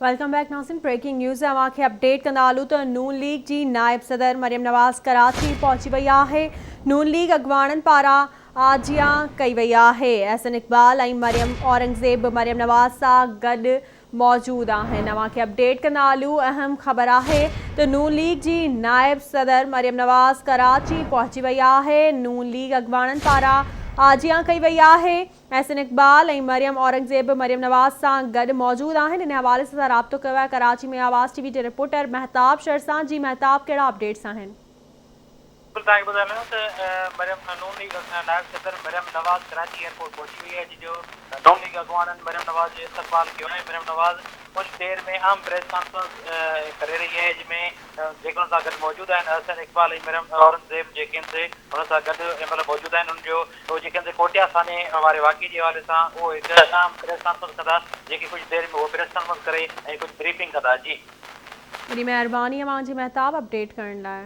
Welcome back ناظرين breaking news اوهان کي اپڊيٽ ڪندا هلون ته نون ليگ جي نائب صدر مريم نواز ڪراچي پهچي وئي آهي نون ليگ اڳواڻن پاران آجيان ڪئي وئي آهي احسن اقبال ۽ مريم اورنگزيب به مريم نواز سان گڏ موجود آهن اوهان کي اپڊيٽ ڪندا هلون اهم خبر آهي ته نون ليگ جي نائب صدر مريم نواز ڪراچي پهچي وئي آهي نون ليگ اڳواڻن پاران آجيان ڪئي وئي آهي احسن اقبال ۽ مريم اورنگزيب به مريم نواز سان گڏ موجود آهن ان حوالي سان اسان رابطو ڪيو آهي ڪراچي ۾ آواز ٽي وي جي رپورٽر مهتاب شر سان جي مهتاب ڪهڙا اپڊيٽس آهن. بلڪل توهان کي ٻڌايان ٿو ته مريم نون ليگ نائب صدر مريم نواز ڪراچي ايئرپورٽ پهچي وئي آهي جنهن جو نون ليگ اڳواڻن مريم نواز جو استقبال ڪيو آهي مريم نواز ڪجهه دير ۾ اهم پريس ڪانفرنس ڪري رهي آهي جنهن ۾ جيڪي ان سان گڏ موجود آهن احسن اقبال ۽ مريم اورنگزيب جيڪي آهن سي ان سان گڏ هن مهل موجود آهن انهن جو اهو جيڪي هن ڪوٽيا سانحي واري واقعي جي حوالي سان اهو هڪ اهم پريس ڪانفرنس ڪندا جيڪي ڪجهه دير ۾ اهو پريس ڪانفرنس ڪري ۽ ڪجهه بريفنگ ڪندا جي. وڏي مهرباني اوهان جي مهتاب اپڊيٽ ڪرڻ لاء.